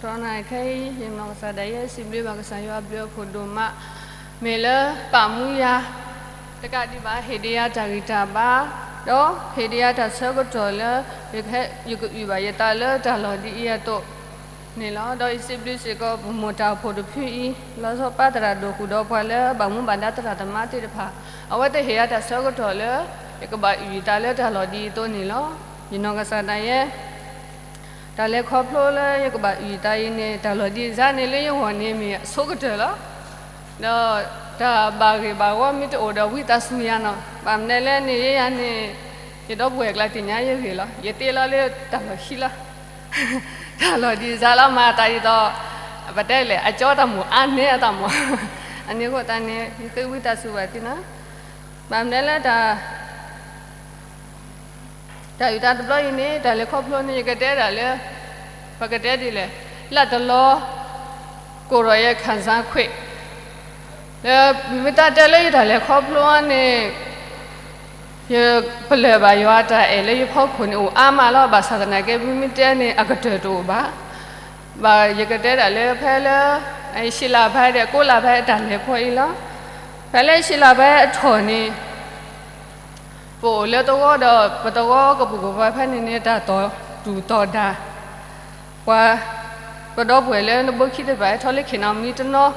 တနံၤခဲအံၤ ယနီၢ်ကစၢ်ဒၣ်ယဲ စံးဘျုးဘၣ်ကစၢ်ယွၤအဘျုးအဖှိၣ်ဒိၣ်မး, မ့ၢ်လၢပာ်မူယၤ တကးဒံးဘၣ် ဟ့ၣ်ဒံးယၤတၢ်ဂံၢ်တၢ်ဘါ, ဒီးဟ့ၣ်ဒံးယၤတၢ်ဆၢကတီၢ်လၢ ယကအုၣ်ဘၣ်ယသးလၢတၢ်လီၢ်ဒ်အံၤအသိးန့ၣ်လီၤ. ဒီးယစံးဘျုးစ့ၢ်ကီး ပမိၢ်တၢ်အိၣ်ဖှိၣ်တဖုအံၤ လီၤဆီပၢ်သရၣ်ဒိၣ်ဃုာ်ဒီးပှၤလၢဘၣ်မူဘၣ်ဒါသရၣ်သမါသ့ၣ်တဖၣ်, အဝဲသ့ၣ်ဟ့ၣ်ယၤတၢ်ဆၢကတီၢ်လၢ ယကဘၣ်အုၣ်ယသးလၢတၢ်လီၢ်ဒ်အံၤအသိးန့ၣ်လီၤ. ယနီၢ်ကစၢ်ဒၣ်ယဲ တၢ်လဲၤခီဖျိလၢယကဘၣ်အုၣ်ယသးအံၤန့ၣ် တၢ်လီၢ်ဒ်အံၤန့ၣ် လၢယဂီၢ်န့ၣ်မ့ၢ်အဆိကတၢၢ်လီၤ. ဒီးတၢ်ဘၣ်ဂ့ၢ်ဘၣ်ဝီမ့ၢ်တအိၣ်ဒီး ဝံသးစူၤယၤနီၤ, ဘၣ်မနုၤလဲၣ်န့ၣ် ယဲယၤန့ၣ် ယဒီပုၢ်ဝဲၢ်ကျါသ့ၣ်ညါယဂ့ၢ်လီၤ. ယသ့လီၤလၢတၢ်လီၢ်ခံလီၤ. တၢ်လီၢ်ဒ်အံၤလီၤ မၤအသးဒ်သိး ပတဲလဲၣ် အကၠီတၢ်မိၣ်အါန့ၢ်အတၢ်မိၣ်, အန့ၣ်အဃိသတးန့ၣ် ယဃ့ဝံသးစူၤဘၣ်သုနီၤ. ဘၣ်မနုၤလၢတၢ် တၢ်အုၣ်သးတဘျီအံၤန့ၣ် တၢ်လဲၤခီဖျိန့ၣ် ယကတဲဒၣ်လၢ ပကတဲဒ်လဲၣ်, လၢတလီၤ ကိၢ်ဒီးယဲ ခံစားခွင့် လၢမ့ၢ်တၢ်တဲလၢယတၢ်လဲၤခီဖျိန့ၣ် ယပလၢၢ်ဘၣ်ယွၤအတၢ်အဲၣ်လၢယဖီခိၣ်န့ၣ် အိၣ်အါမးလီၤ. ဘၣ်ဆၣ်သနာ်က့ မ့မ့ၢ်တဲန့ၣ် အကတၢၢ်တအိၣ်ဘၣ်. ဘၣ်ယကတဲဒၣ်လၢဖဲလၢ ရှံလါဘဲဒီး ကိးလါဘဲအတၢ်လဲၤဖီအံၤလီၤ. ဖဲလၢရှံလါဘဲအထီၣ်န့ၣ် ပအိၣ်လၢသဝီဒီး ပသဝီကပိာ်ကပၤဖဲန့ၣ်န့ၣ် တၢ်တီၢ်တူၢ်တီၢ်ဒါ ပှၤ ပဒီပုၢ်ဝဲၢ်လၢနဘိခံသ့ၣ်တဖၣ် ဟဲထီၣ်လၢ ခ့ၣ်နီၣ်မံၤ တနီၤ,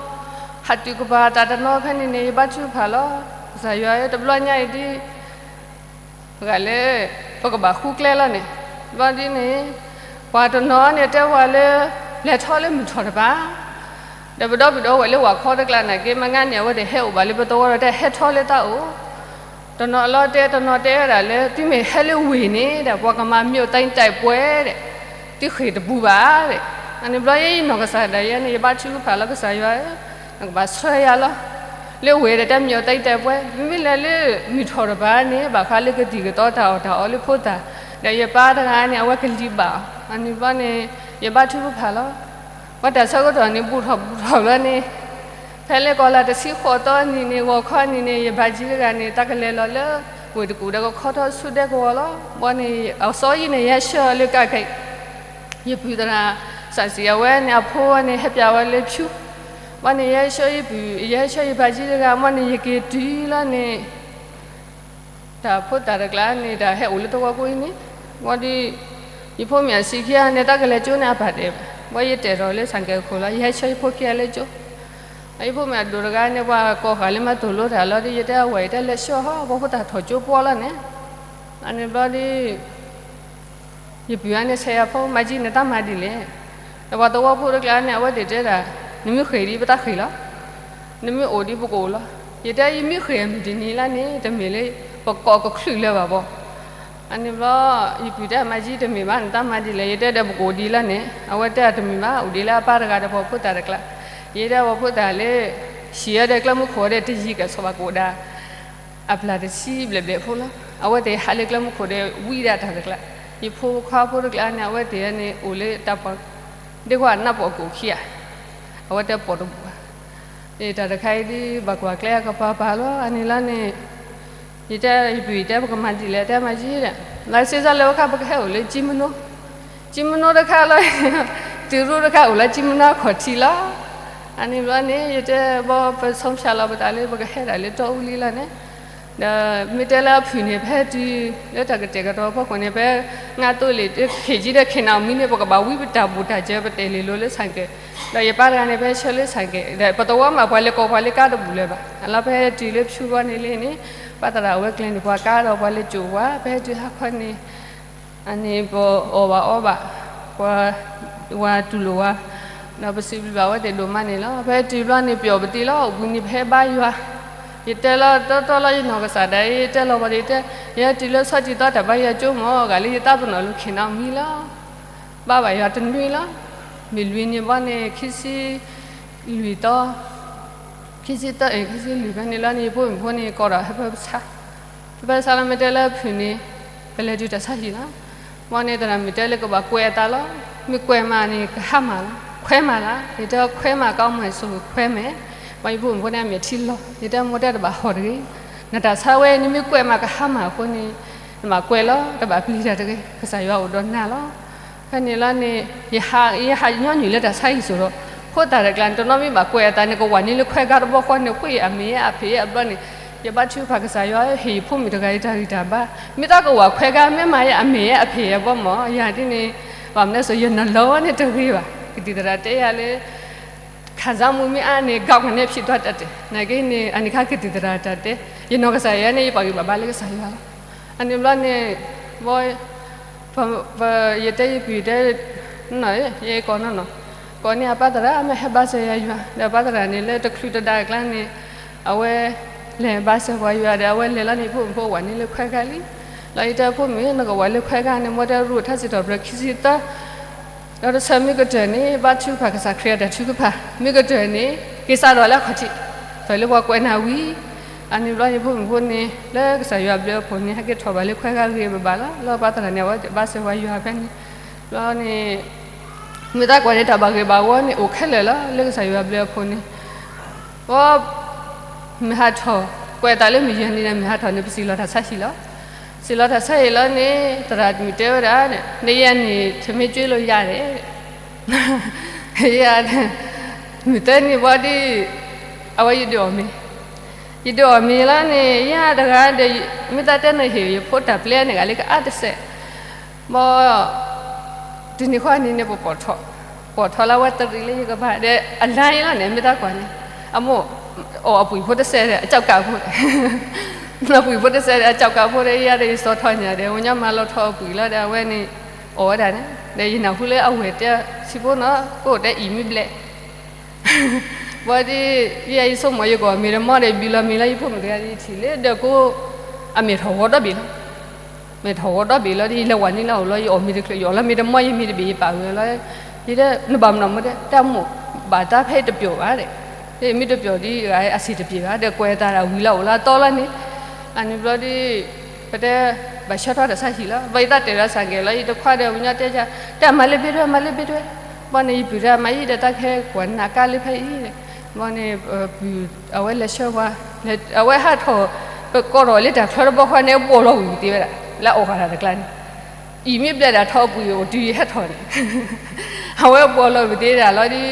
ဟးတုၤကပၤသးတနီၤဖဲန့ၣ်န့ၣ် ယဘါထုကဖၣ်လီၤ. ကစၢ်ယွၤဧၢ တဘျီညါအံၤဒ် ပှၤလၢ ပကဘၣ်ဃုကျဲလီၤန့ၣ်, ဘျီဒ်န့ၣ် ပှၤတနီၤန့ၣ်တဲဝဲလၢ လဲၤထီၣ်လၢမုၢ်ထီၣ်တပၤ ဒီးပဒီပုၢ်ဝဲၢ်လၢဝၤခီတကျါနာ်က့ မ့ၢ်ဂ့ၤန့ၣ် အဝဲသ့ၣ်ဟဲအိၣ်ဘၣ်လၢပသဝီဒီး တၢ်ဟဲထီၣ်လၢတၢ်အိၣ် တနီၤအလီၤတဲ တနီၤတဲဝဲဒၣ်လၢ သုမ့ၢ်ဟဲလၢဝ့ၢ်န့ၣ်ဒီး ပှၤကမၤမၠိးတၢ်အံၤတၢ်ပှဲၤဒီး သုဃ့ၢ်တပူၤဘၣ်ဒီး, အန့ၣ်ဘျီယဲယနီၢ်ကစၢ်ဒၣ်ယဲန့ၣ် ယဘါထုကဖၣ်လီၤ ကစၢ်ယွၤဧၢ, နကဘၣ်ဆှၢယၤလီၤ. လၢဝ့ၢ်ဒီးတၢ်မၠိးတၢ်အံၤတၢ်ပှဲၤ မ့မ့ၢ်လဲၤလၢမုၢ်ထီၣ်တပၤန့ၣ် ဘၣ်ဃးလၢကသံၣ်ကသီတၢ်အီၣ်တၢ်အီလၢဖိသၣ်, ဒီးယပၢ်တဂၤန့ၣ် အဝဲကလံၤဘၣ်အီၤ, အန့ၣ်ဘျီန့ၣ် ယဘါထုကဖၣ်လီၤ. ပှၤတၢ်ဆၢကတီၢ်န့ၣ် ဘူးထီၣ်ဘူးထီၣ်ဘျီန့ၣ် ဖဲလၢကီၢ်လၢတဆံဃိးသီနံၤန့ၣ် ဂီၤခီနံၤန့ၣ် ယဘၣ်ကၠံတဂၤန့ၣ် တၢ်ကလဲၤလီၤလၢ ဝ့ၢ်တကူၣ်ဒီးကခီထီၣ်ဆူဒဲကဝီၤလီၤ. ဘီန့ၣ် အစီၤယံၤန့ၣ် ယဟဲဆှၢအီၤလၢကးက့ၤ, ယပုၢ်သရၣ် စၢ်စံၣ်အဝဲန့ၣ် အဖိဝဲန့ၣ် ဟဲပၠးဝဲလၢဖၠူ, ဘီန့ၣ် ယဟဲဆှၢယပုၢ် ယဟဲဆှၢယဘၣ်ကၠံတဂၤ ဘီန့ၣ် ယက့ၤတုၤလီၤန့ၣ် တၢ်ဖိသၣ်တကျါန့ၣ် တၢ်ဟဲအိၣ်လၢသဝီဖိအံၤန့ၣ်, ဘီဒီး ယဖိမ့ၢ်အဆံးခံဂၤန့ၣ် တၢ်ကလဲၤကၠိန့ၣ် အပာ်ဒဲးဘၣ်, ဘီယတဲထီၣ်လၢဆၣ်ကဲခိၣ်လီၤ ယဟဲဆှၢယဖိခံဂၤလၢကၠိ, ယဖိမ့ၢ်အဒိၣ်တဂၤန့ၣ် ပှၤကိးဃာ်လၢမၤသိၣ်လိတၢ်လီၤဒီး ယတဲအဝဲ ယတဲလဲၤဆှၢဟီ ပှၤဖိသၣ်ထီၣ်ကၠိပှီလီၤန့ၣ်, အန့ၣ်ဘျီဒီး ယပုၢ်အန့ၣ်ဆဲးယၤဖိ မၤကၠံန့ၣ် တၢ်မၤဒ်လဲၣ်, ဒီးပှၤသဝီဖိတကျါန့ၣ် အဝဲသ့ၣ်တဲဒၣ် နမ့ၢ်ဃ့ၢ်ဒ်ပတၢ်ဃ့ၢ်လီၤ, နမ့ၢ်အိၣ်ဒ်ပကအိၣ်လီၤ, ယတဲယမ့ၢ်ဃ့ၢ်အမုၢ်တနံၤလၢန့ၣ် တမ့ၢ်လၢ ပကိးကချုးလၢၤဘၣ်ဘီ အန့ၣ်ဘျီ ယပုၢ်တဲမၤကၠံတမ့ၢ်ဘၣ် နတၢ်မၤဒ်လဲၣ်, ယတဲဒီးပကအိၣ်ဒ်လၢန့ၣ်, အဝဲတဲတမ့ၢ်ဘၣ် အိၣ်ဒ်လၢအပၢ်တဂၤဒီးပှၤဖိသၣ်တကျါ, ယတဲပှၤဖိသၣ်လၢ ဟံၣ်အီၤဒီးကျဲမုၢ်ခိၣ်ဒီးတယံၤကဲၣ်ဆိးဘၣ်ကအိၣ်ဒၣ် အပျၢ်တဆံဘျဲၣ်ဘျဲၣ်ဖိလီၤ, အဝဲသ့ၣ်ဟးလၢကျဲမုၢ်ခိၣ်ဒီးဝံဒၣ်တၢ်တကျါ, ယဖိခွါဖိတကျါန့ၣ် အဝဲသ့ၣ်န့ၣ်အိၣ်လၢတၢ်ပီၢ် ဒ်ကွၢ်နၢ်ပီၢ်ကအိၣ်ခံဂၤ, အဝဲတဲပီၢ်တဘူၣ်ဘၣ် တၢ်တခါအံၤဒ်ဘၣ်ကွၢ်ကျဲအကပၤပၤလီၤ, အန့ၣ်လီၤန့ၣ် ယတဲယပုၢ်ယတဲပကမၤဒ်လဲၣ် တဲမၤကၠံဒီး လၢစ့စ့လၢဝဲခါ ပကဟဲအိၣ်လၢကၠံမနိ, ကၠံမနိတခါလီၤ, တုၤရူၢ်တခါအိၣ်လၢကၠံမနိအခီၣ်ထံးလီၤ, အန့ၣ်ဘျီန့ၣ် ယတဲဘီပဆီဖၠၣ်လီၤပသးလၢပကဟဲဒၣ်လၢတီအူလံလီၤန့ၣ် ဒီးမ့ၢ်တဲလၢအဖုၣ်န့ၣ် ဖဲတုၤလၢတၢ်ကတဲာ်ကတီၤဖီခိၣ်န့ၣ် ဖဲ ငါသိလ့ၣ် ခ့ၣ်ကၠံဒီးခ့ၣ်နီၣ်မံန့ၣ် ပကဘၣ်ဝံပတၢ်ဘူၣ်တၢ်စၢၤ ပတဲာ်လ့ၣ်လိၤလၢဆၣ်ကဲၣ်, ဒီးယပၢ်တဂၤန့ၣ် ဖဲဆှၢလၢဆၣ်ကဲၣ် ဒီးပသဝီမး ပှၤလဲၤကိးပှၤလၢကါတဘူၣ်လၢၤဘၣ်, အလီၤဖဲတုၤလၢဖၠူဘီန့ၣ်လံန့ၣ် ပၢ်သရၣ်အဝဲကျဲၤန့ၢ်ပှၤကါဒီးပှၤလဲၤစိာ်ပှၤ ဖဲတုၤဟါခီန့ၣ် အန့ၣ်ပအီၣ်ဘၣ်အီဘၣ်, ပှၤ ဝၤတူၢ်လိာ်ဝဲ, ဒီးပစံးဘျုးဘၣ်အဝဲသ့ၣ်ဒိၣ်မးန့ၣ်လီၤ. ဖဲတုၤဘျီန့ၣ် ပျီၣ်ပသံလီၤ, အိၣ်ဘှံးနံၤပဟဲဘါယွၤ, ယတဲလီၤတီတီလီၤ ယနီၢ်ကစၢ်ဒၣ်အံၤ တဲလီၤပှၤသ့ၣ်တဲ, ယဟဲတုၤလၢဆီထံးသီတၢ်ဘါယွၤကၠိမး ဂၤလၢယသးပနီၣ်လၢခ့ၣ်နီၣ်မံလီၤ. ဘါဘၣ်ယွၤတနွံလီၤ. မ့ၢ်လွံၢ်နံၤဘီန့ၣ် ခံဆံလွံၢ်သီ, ခံဆံသၢ ခံဆံလွံၢ်ဖဲန့ၣ်လီၤန့ၣ် ယဖိမုၣ်ဖိန့ၣ် ကိးဒီးဟဲဖၢပဆါ, ဟဲဖၢပဆါလီၤ မ့ၢ်တဲလၢဖုၣ်န့ၣ် ပလဲၤတုၤတၢ်ဆါဟံၣ်လီၤ. ဘီန့ၣ်သရၣ်မုၣ်တဲလၢကဘၣ်ကွဲးအသးလီၤ. မ့ၢ်ကွဲးမးန့ၣ် ကဟါမၢ်လီၤ. ခွဲးမးလၢ ယတဲခွဲးမး ကီမၢ်ဆိၣ်ခွဲးမဲာ်, ဘီယဖိမုၣ်ဖိန့ၣ် အမဲာ်ထံလီၤ. ယတဲမိၢ်တဲတဘၣ်ဟီၣ်တဂ့ၤ. နတၢ်ဆါဝဲန့ၣ် မ့ၢ်ကွဲးမးကဟါမၢ်အဃိန့ၣ် နဘၣ်ကွဲးလီၤ, တဘၣ်ပျံၤတၢ်တဂ့ၤ. ကစၢ်ယွၤအိၣ်ဒီးနၤလီၤ. ဖဲန့ၣ်လီၤန့ၣ်, ယဟးညီနုၢ်လၢတၢ်ဆါဟံၣ်စိၤဒီး, ဖိသၣ်တကျါန့ၣ် တနီၤမ့ၢ်ဘၣ်ကွဲးအသးန့ၣ် ကဝၤန့ၢ်လၢခွဲးခါတဘီဃီန့ၣ် ပှ့ၢ်အမ့ၢ်အဖံးအဘျီန့ၣ်, ယဘါထုကဖၣ်ကစၢ်ယွၤ ဟ့ၣ်ယဖိမုၣ်တဂၤအံၤတၢ်ဂံၢ်တၢ်ဘါ, မ့ၢ်တၢ်ကဝၤခွဲးခါ မ့ၢ်မၤယအမ့ၢ်အဖံးအဘီမၢ်, ယၤဒ်န့ၣ်, ဘၣ်မနုၤအဃိ ယနီၤလီၤန့ၣ်တဂ့ၤဘၣ်, ကသံၣ်သရၣ်တဲယၤလၢ ခံစားမှုမ့ၢ်အါန့ၣ် ဂ့ၤန့ၣ် ဖံးသွါတၢ်တဲ, နာ်က့န့ၣ် အန့ၣ်ခါကသံၣ်သရၣ်တၢ်တဲ, ယနီၢ်ကစၢ်ယၤန့ၣ် ယပာ်ဂံၢ်ပာ်ဘါလၢကစၢ်ယွၤလီၤ. အန့ၣ်ဘျီန့ၣ်, ဘီ, ယတဲယပုၢ်တဲ, ယကိးနီၢ်နီၢ်, ကိးန့ၢ်အပၢ်သရၣ် မ့ၢ်ဟဲဘါစၢၤယၤယွၤ, ဒီးအပၢ်သရၣ်န့ၣ် လၢတချုးတဒါအကျါန့ၣ်, အဝဲလဲၤဘါစၢၤပှၤယွၤဒီး အဝဲလဲၤလီၤန့ၣ် ဖိမုၣ်ဖိဝၤန့ၢ်လၢခွဲးခါလံ. လီၤယတဲဖိမုၣ် နကဝၤလၢခွဲးခါန့ၣ် မ်တရူးထါစံးထီၣ်ပတြၢၤခံဆံသၢ ဒီးတဆၢမ့ၢ်ကတၢၢ်န့ၣ် ဘါထုကဖၣ်ကစၢ်ခရံာ်အတၢ်ထုကဖၣ်, မ့ၢ်ကတၢၢ်န့ၣ် က့ၤစးထီၣ်လၢအခီၣ်ထံး, တၢ်လၢပှၤကွဲးနၤဝံၤ, အန့ၣ်ဘျီန့ၣ် ဖိမုၣ်ဖိန့ၣ် လၢကစၢ်ယွၤဘျုးအဖှိၣ်န့ၣ် ဟဲက့ၤထီၣ်ဘၣ်လၢခွဲးခါဂ့ၤဘၣ်ဘၣ်လီၤ. လၢပၢ်သရၣ်န့ၣ် အဝဲဘါစၢၤပှၤယွၤဖဲန့ၣ်, ဘျီန့ၣ် မ့ၢ်တၢ်ကွၢ်န့ၣ် တၢ်ဘၣ်ဂ့ၤဘၣ်ဝီန့ၣ် အိၣ်ခဲလၢာ်လီၤ လၢကစၢ်ယွၤဘျုးအဖှိၣ်န့ၣ်, ဘီ မုၢ်ဟးထီၣ်, ကွဲးတၢ်လၢမုၢ်ယဲၢ်နံၤန့ၣ် မုၢ်ဟးထီၣ်န့ၣ် ပစံၣ်လီၤတၢ်ဆါဟံၣ်လီၤ. စံၣ်လီၤတၢ်ဆါဟံၣ်လီၤန့ၣ် သရၣ်မုၣ်တဲဝဲဒၣ်, နယဲၢ်နံၤ ထမ့ၢ်ကၠွ့လိာ်ယၤဒဲး, ယဲၢ်, မုၢ်သၢနံၤဘီဒ်, အဝဲယဒုးအီၣ်မ့ၤ, ယဒုးအီၣ်မ့ၤလီၤန့ၣ် ယဲၢ်တဂၤဒီး, မ့ၢ်သးတဲနဟ့ၣ်ယဖိတၢ်ပျဲန့ၣ်ဂ့ၤလၢကအါတစဲး ဘီ တနံၤဃီနံၤန့ၣ် ပပိာ်ထီၣ်, ပိာ်ထီၣ်လၢအဝဲတရံးလၢယကပၤဒီး အလါအံၤလီၤန့ၣ် မ့ၢ်တၢ်ကွၢ်န့ၣ်, အမိၢ်အီၣ်အပှံာ်ဖိတစဲးဒီး အကၠီကးဖိ, အပှံာ်ဖိတစဲးဒီး အကၠီကးဖိဒီး ယၤဒီးယစီၤထီၣ်ညါဒီး ဝဲညီမၤလီၤထီၣ်အပှံာ်လီၤဒီး အဝဲန့ၣ် အီၣ်ဝဲဒၣ်န့ၣ်, ဒီးယနၢ်ဟူလၢအဝဲၢ်တဲ ဆံဖိနီၤ ကအိၣ်တဲအံၤမ့ၢ်ဘျဲၣ် ဘီဒ်, ယဲယဆိကမိၣ်ယကအီၣ်မ့ၤတမီၢ်ဒီး ဘံၣ်လီၤမ့ၤလၢယဖိမုၣ်တဂၤဒီး ယထံၣ်လၢဒၢးကိး, အမဲာ်ထီၣ်ဂီၤဒီဘ့ၣ်လီၤ, မဲာ်ထီၣ်ဂီၤဒီဘ့ၣ်လီၤဒီး ယလဲၤဝဲန့ၣ်လီၤ အိၣ်လီၤ ယအီၣ်မ့ၤတချုး ယအီၣ်လီၤမ့ၤတမီၢ် ယမ့ၤတဘ့ၣ်ယပာ်ဝဲလီၤ, ယတဲနဘၣ်မနုၤမ့ၢ်တဲ တၢ်မိၢ်, ဘၣ်တၢ်ဖဲတပျီၤဘၣ်ဒီး, မ့ၢ်တပျီၤဒီး အဆံးတပျ့ၤဘၣ်ဒီး ကွဲးသးဒီးဝံၤလီၤအိၣ်လီၤတီလီၤန့ၣ်, အန့ၣ်ဘျီဒ် ပတဲ ဘၣ်ဆၢထီၣ်တၢ်ဆါဟံၣ်လီၤ ဘၣ်ယသးတဲာ်လီၤစၢ်ကဲၤလီၤ ယတခွါဒီး ပညီတဲယၤ တဲမၤလၢဘ့ၣ်ဒွဲၣ် မၤလၢဘ့ၣ်ဒွဲၣ်, ဘီန့ၣ် ယပုၢ်တဲမၤယံၤဒီး တၢ်ကဟဲကွၢ်နၤကါလၢဖဲအံၤ, ဘီန့ၣ် ပုၢ်အဝဲလဲၤဆှၢပှၤ, အဝဲဟးထီၣ်, ပကိးထီၣ်လၢတၢ်ချၢတဘီဃီန့ၣ် အဘီလီၤဝံၤသ့ဝဲဒၣ် လၢအအိၣ်ဃာ်တၢ်တကျါန့ၣ်, အံၤမ့ၢ်ဘျဲၣ်ဒၣ်ထီၣ်အပှံာ် အိၣ်တုၤယဟဲထီၣ်န့ၣ် အဝဲဘီလီၤဝံၤသ့ဒၣ်လီၤဒီး,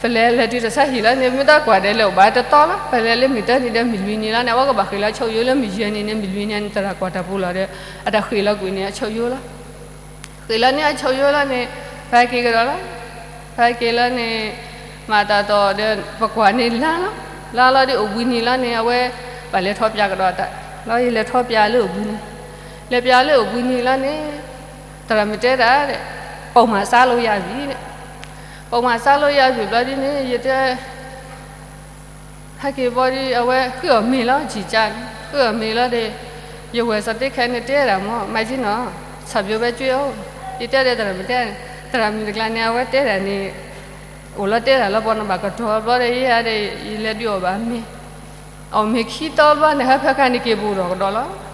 ပလဲၤလဲၤတုၤတၢ်ဆါဟံၣ်လီၤန့ၣ် မ့ၢ်တၢ်ကွၢ်ဒီးလဲၤအိၣ်ဘၣ်တတီလီၤ ပလဲၤလၢမုၢ်တၢနံၤဒီးမုၢ်လွံၢ်နံၤလီၤန့ၣ် အဝဲကဘၣ်ဃ့ၢ်လၢအဆိၣ်ယိလၢမုၢ်ယဲၢ်နံၤန့ၣ် မုၢ်လွံၢ်နံၤန့ၣ် သရၣ်ကွၢ်တၢ်ပူၤလီၤဒီး, အတၢ်ဃ့ၢ်လီၤကွံာ်န့ၣ် အဆိၣ်ယိလီၤ, ဃ့ၢ်လီၤန့ၣ်အဆိၣ်ယိလီၤန့ၣ်, ပဟဲက့ၤကဒီးလီၤ, ပဟဲက့ၤလီၤန့ၣ်, မၤတၢ်တီၢ်ဒီး ပကွၢ်န့ၣ်လါလီၤ, လါလီၤဒီးအိၣ်ဘှံးနံၤလီၤန့ၣ် အဝဲ, ဘၣ်လဲၤထီၣ်ပၠးကဒီးတၢ်, လီၤယလဲၤထီၣ်ပၠးလၢအိၣ်ဘှံးနံၤ, လဲၤပၠးလၢအိၣ်ဘှံးနံၤလီၤန့ၣ်, သရၣ်မုၣ်တဲဒၣ်, ပမၤစါလိယၤဘံၤန့ၣ်, ပမၤစါလိယၤဘံၤဘျီဒ်န့ၣ် ယတဲ ဟဲက့ၤဘီဒီး အဝဲဃုအီၣ်မ့ၤလီၤ ကံၢ်ကၢန့ၣ် ဃုအီၣ်မ့ၤလီၤဒီး, ယဝဲၢ်စီၤတ့ခဲန့ၣ်တဲဒၣ်မ့ၢ် မၤကံနီၤ, ဆၣ်ဘျိးဝဲကၠွ့အိၣ်, ယတဲဒီးသရၣ်မုၣ်တဲ, သရၣ်မုၣ်တကျါန့ၣ် အဝဲတဲဒၣ်န့ၣ်, အိၣ်လီၤတဲဒၣ်လီၤပှၤနီၢ်ဘၣ်ကတီၤဘျီဒီး ယဲဒီး ယလဲၤဒုးအီၣ်ဘၣ်မ့ၤ, အီၣ်မ့ၤခံတီဘျီန့ၣ် ဟဲဖဲခါန့ၣ်က့ၤဘူးထီၣ်ကဒီးလီၤ,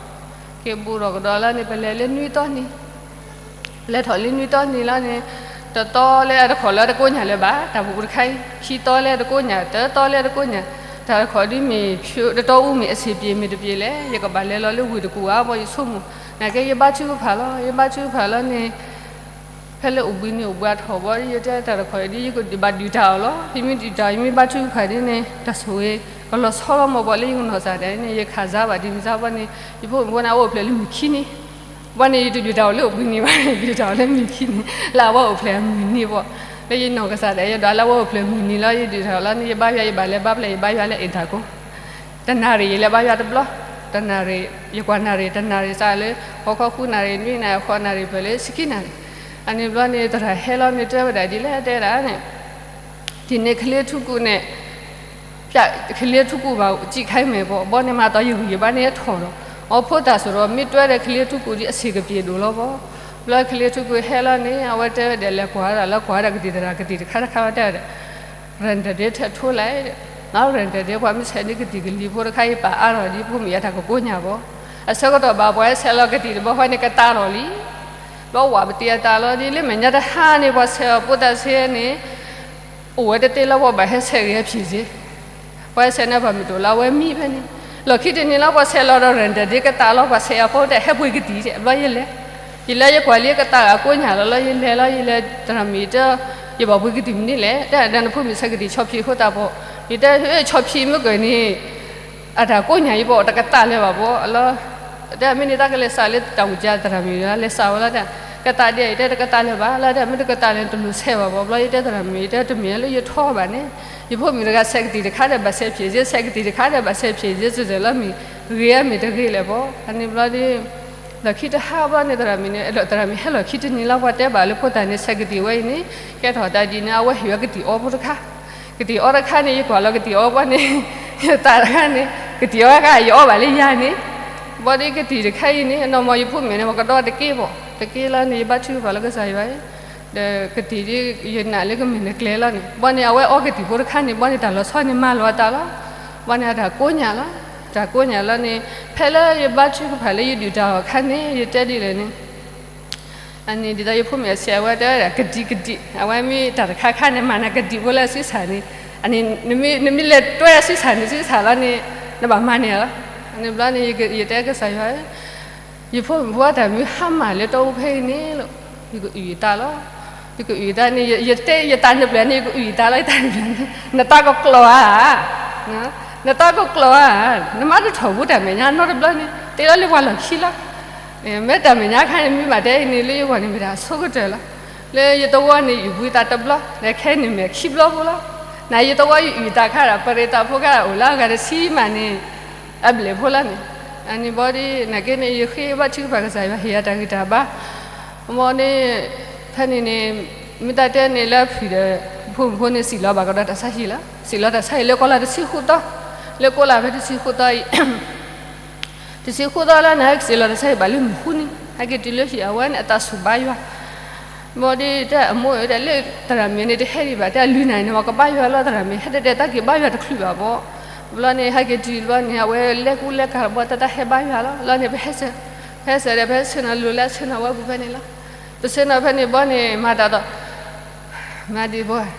က့ၤဘူးထီၣ်ကဒီးလီၤန့ၣ် ပလဲၤလၢနွံတီနံၤ လဲၤထီၣ်လၢနွံတီနံၤလီၤန့ၣ်, တတီလၢအတခီၣ်လၢအတကိညၢ်လၢၤဘၣ် တၢ်ပူၤတခါအံၤ, ခံတီလၢအတကိညၢ်, တတီလၢအတကိညၢ်, တၢ်တခီၣ်ဒ်မ့ၢ်ဖျိတတီအူမ့ၢ်အဆံးပျ့ၤမ့ၢ်တပျ့ၤလဲၣ်, ယကဘၣ်လဲၤလီၤလၢဝ့ၢ်တကူၣ်ဧါ ဘီယဆိကမိၣ်, နာ်က့ယဘါထုကဖၣ်လီၤ ယဘါထုကဖၣ်လီၤန့ၣ် ဖဲလၢအိၣ်ဘှံးနံၤအိၣ်ဘှံးအထီၣ်ဘီ ယတဲတၢ်တခီၣ်အံၤဒ် ယကဘၣ်ဒုးတၢ်အီၤလီၤ, ယမ့ၢ်ဒုးတၢ်အီၤ ယမ့ၢ်ဘါထုကဖၣ်ဒ်န့ၣ် တၢ်ဆိၣ်ဂ့ၤ ကလီၤဆီလီၤမၢ်ဘီလၢယကနီၢ်စၢ်ဒၣ်န့ၣ် ယခးစါဘၣ်ဒ်မ့ၢ်စါဘီန့ၣ် ယဖိမုၣ်ဖိန့ၣ် အအိၣ်ဖျဲၣ်လၢမုၢ်ခံနံၤ, ဘီန့ၣ် ယတဒုးတၢ်အီၤလၢအိၣ်ဘှံးနံၤဘၣ် ယဒုးတၢ်အီၤလၢမုၢ်ခံနံၤ, လၢအဝဲအိၣ်ဖျဲၣ်မုၢ်နံၤဘီ, လၢယနီၢ်ကစၢ်ဒၣ် ယဒွးလၢအဝဲအိၣ်ဖျဲၣ်မုၢ်နံၤလီၤ ယဒုးတၢ်အီၤလီၤန့ၣ် ယဘါယွၤ ယဘၣ်လဲၤဘါဖျဲၣ် ယဘါယွၤလၢအဲၣ်တၢ်ကိး တနၣ်ရံၣ် ယလဲၤဘါယွၤတဘျီ, တနၣ်ရံၣ် ယကွၢ်နၣ်ရံၣ် တနၣ်ရံၣ်စးလၢ ဃိးခီဃုနၣ်ရံၣ် နွံနၣ်ရံၣ် ဃိးနၣ်ရံၣ် ဖဲလၢဆံခံနၣ်ရံၣ်, အန့ၣ်ဘျီန့ၣ် သရၣ်ဟဲလီၤန့ၣ် တဲဝဲဒၣ်ဒ်လဲၣ်တဲဒၣ်န့ၣ်, ဒ်န့ၣ် ကလ့ထူကူၣ်န့ၣ် ကလ့ထူကူၣ်ဘၣ် ကံၣ်ခါမဲာ်ဘီ ဘီန့ၣ်မၤတီယဂံၢ်ယဘါန့ၣ်ထီၣ်ဒီး အီဖိသၣ်စရီ မ့ၢ်တွဲဒီးကလ့ထူကူၣ်ဒ်အဆံးကပျ့ၤဒိၣ်လီၤဘီ, ဘျီကလ့ထူကူၣ်ဟဲလီၤန့ၣ် အဝဲတဲဝဲဒၣ်လဲၤကွၢ်ဒၣ်လၢကွၢ်ဒၣ်ကသံၣ်သရၣ်ကသံၣ်တခါတခါဝဲတဲဝဲဒၣ် ရၣ်တၢၣ်ဒ့ထဲးထိလဲၣ်, နီၢ်ရၣ်တၢၣ်ဒ့ ပှၤမ့ၢ်ဆဲးဒ်ကသံၣ်ကလံၤဖိတခါအံၤ ပာ်အါထီၣ်ဒ်ဖိမုၣ်ယါတၢ်ကကိညၢ်ဘီ, အဆၢကတီၢ်ဘၣ်ပှၤဟဲဆဲးလီၤကသံၣ်တဘီဃီန့ၣ် ကတၢ်ထီၣ်လံ, ဘျီဝဲပတံၤအတၢ်လီၤဒ်လၢမဲာ်ညါတဟါန့ၣ် ပှၤဆဲးအီၤဖိသၣ်ဆ့န့ၣ် အိၣ်ဝဲတသ့လၢပှၤဘၣ်ဟဲဆဲးဂ့ၤ ဟဲဖံးစ့, ပှၤဟဲဆဲးန့ၣ် ပှၤမုၢ်တိၢ်လၢအဝဲမံဖဲန့ၣ်, လီၢ်ခံတနံၤလၢပှၤဆဲးလီၤဒီးရၣ်တၢၣ်ဒ့ကတၢ်လီၤ ပှၤဆဲးအီၤဖိတဲဟဲပှ့ၤကသံၣ်တဲ ဘျီယလဲၤ ယလဲၤယကွၢ်လံကသးဂၤကိးညၣ်လီၤလီၤ ယလဲၤလီၤ ယလဲၤ သရၣ်မုၣ်တဲ ယဘၣ်ပှ့ၤကသံၣ်မနုၤလဲၣ် တဲဒၣ်နဖိမုၣ်ဆဲးကသံၣ်ဆီဖံးအဃိသတးဘၣ်, ယတဲဆီဖံးမ့ၢ်ကၢၢ်န့ၣ် အတၢ်ကိးညၣ်ယဘၣ်အီၤတကသးလၢၤဘၣ်ဘၣ်လီၤ, တဲမ့ၢ်န့ၣ်တၢ်ကလဲၤစးလၢတၢ်အိၣ်ကၢ်သရၣ်မုၣ်လီၤ လဲၤစးဝဲလီၤတဲ ကသးဒ်အံၤ တဲတကသးလၢၤဘၣ်လီၤ တဲမ့ၢ်တကသးလၢၤတလိၣ်ဆဲးဘၣ်ဘၣ်ဘျီ ယတဲသရၣ်မုၣ် ယတဲတမ့ၢ်လၢယထီဘၣ်န့ၣ်, ယဖိမုၣ်တဂၤဆဲးကသံၣ်တခါဒီးဘၣ်ဆဲးဖံးစ့ ဆဲးကသံၣ်တခါဒီးဘၣ်ဆဲးဖံးစ့ စဲးစဲးလီၤမ့ၢ် ဂ့ၤအမ့ၢ်တဂ့ၤလဲၣ်ဘၣ် အန့ၣ်ဘျီဒီး လီၢ်ခံတဟါဘျီန့ၣ် သရၣ်မုၣ်န့ၣ် အဲၣ်ဒိးသရၣ်မုၣ်ဟဲလီၢ်ခံတနံၤလီၤ ပှၤတဲဘၣ်လၢဖိသၣ်န့ၣ် ဆဲးကသံၣ်ဝဲအံၤန့ၣ် ကဲထီၣ်တၢ်ဒ်န့ၣ် အဝဲဟ့ၣ်ဝဲကသံၣ်အီဖိတခါ, ကသံၣ်အီတခါန့ၣ် ယကွၢ်လီၤကသံၣ်အီဘျီန့ၣ် ယသးတခါန့ၣ် ကသံၣ်အီတခါ ယအီဘၣ်လၢယၤန့ၣ်, ဘျီဒီးကသံၣ်တခါအံၤန့ၣ် အနီၢ်မီၤယဖိမုၣ်န့ၣ် ပကဒီတက့ၢ်ဘၣ် တက့ၢ်လီၤန့ၣ် ယဘါထုကဖၣ်လၢကစၢ်ယွၤအံၤ ဒီးကသံၣ်ဒ် ယနာ်လၢကမ့ၢ်နကျဲလီၤန့ၣ် ဘျီန့ၣ် အဝဲအီကသံၣ်ဖိတခါန့ၣ် ဘျီန့ၣ် တၢ်လီၤဆီန့ၣ် မၤလီၤအသးလီၤ, ဘျီန့ၣ် အတၢ်ကိးညၣ်လီၤ, တၢ်ကိးညၣ်လီၤန့ၣ် ဖဲလၢယဘါထုကဖၣ်လၢယဒုၣ်တၢ်အီၣ်အခါန့ၣ် ယတဲဒ်လဲၣ်န့ၣ် အန့ၣ်ဒ်သိးယဖိမုၣ်အဆဲးအဝဲတဲဝဲဒၣ် ကဒံကဒံ, အဝဲမ့ၢ်တၢ်တခါခါန့ၣ် မၤနၤကဒံဖိလၢအစုဆၣ်န့ၣ်, အန့ၣ် နမ့ၢ်လဲၤတွဲအစုဆၣ်န့ၣ် စုဆၣ်လီၤန့ၣ် နဘၣ်မၤန့ၢ်လီၤ, အန့ၣ်ဘျီန့ၣ် ယတဲကစၢ်ယွၤ ယဖိမုၣ်ဖိအတၢ်မုၢ်ဟါမၢ်လၢတီအူဖဲအံၤန့ၣ်လီၤ, ယကအုၣ်ယသးလီၤ, ယကအုၣ်ယသးန့ၣ် ယတဲယတၢ်နပျၢၣ်န့ၣ် ယကအုၣ်ယသးလီၤ ယတၢ်နပျၢၣ်န့ၣ် နသးကကျိးဧါ, နသးကကျိးဧါ, နမၤတထီၣ်ဘူးတၢ်မဲာ်ညါနီတဘျီန့ၣ် တ့လီၤလၢပှၤလီၢ်ခံလီၤ, မ့ၢ်တၢ်မဲာ်ညါခါန့ၣ် မ့ၢ်ဘၣ်တဲအံၤန့ၣ် လၢယဂီၢ်န့ၣ်မ့ၢ်တၢ်အဆိကတၢၢ်လီၤ, လၢယသဝီန့ၣ် ယဘှံးသးတဘျီ ဒီးခဲအံၤန့ၣ်မ့ၢ်ခံဘျီဖိလီၤ, နယသဝီယအုၣ်ယသးခါဒီး ပရံးသးဖိခါအိၣ်လၢအဂၤတဆံမးန့ၣ် အဘျဲၣ်ဖိလီၤန့ၣ်, အန့ၣ်ဘျီဒ် နာ်က့န့ၣ် ယဃ့ဘါထုကဖၣ်ကစၢ်ယွၤဟ့ၣ်ယၤတၢ်ဂံၢ်တၢ်ဘါ မ်န့ၣ် ဖဲန့ၣ်န့ၣ် မ့ၢ်တၢ်တဲန့ၣ်လၢအဖုၣ်ဒီး ဖိမုၣ်ဖိန့ၣ် စံၣ်လီၤဘၣ်ကဒီးတၢ်ဆါဟံၣ်လီၤ, စံၣ်လီၤတၢ်ဆါဟံၣ်လၢကီၢ်လၢတဆံဃုသီ, လၢကီၢ်လၢဖဲတဆံဃုသီအံၤ, တဆံဃုသီလၢန့ၣ် ဟဲက့ၤစံၣ်လီၤတၢ်ဆါဟံၣ်ဘၣ်လၢမုၢ်ဃုနံၤ ဟဲက့ၤတုၤလၢဟံၣ် အဝဲန့ၣ်အသးဆူၣ်ဘါယွၤ ဘျီဒ်တဲအမိၢ်တဲလၢသရၣ်မုၣ်န့ၣ် တဟဲဒံးဘၣ် တဲအလုၢ်နၤန့ၣ် ပှၤကဘါယွၤလီၤ သရၣ်မုၣ် ဟဲတတဲတၢ်က့ၤဘါယွၤတချုးဘၣ်ဘၣ်, ဘျီန့ၣ် ဟဲက့ၤတုၤဘျီန့ၣ် အဝဲလဲၤကူလဲၤကၤတဘျီ တၢ်တၢ်ဟဲဘါယွၤလီၤ, ဘျီန့ၣ် ပဟဲစၢၤ, ပဟဲစၢၤဒီး ပဟဲဆ့ၣ်နီၤလိၤလၢအဆ့ၣ်နီၤဝဲပူၤဖဲန့ၣ်လီၤ, ပဆ့ၣ်နီၤဖဲန့ၣ်ဘျီန့ၣ် မၤတၢ်ဒီး မၤဒံးဘၣ်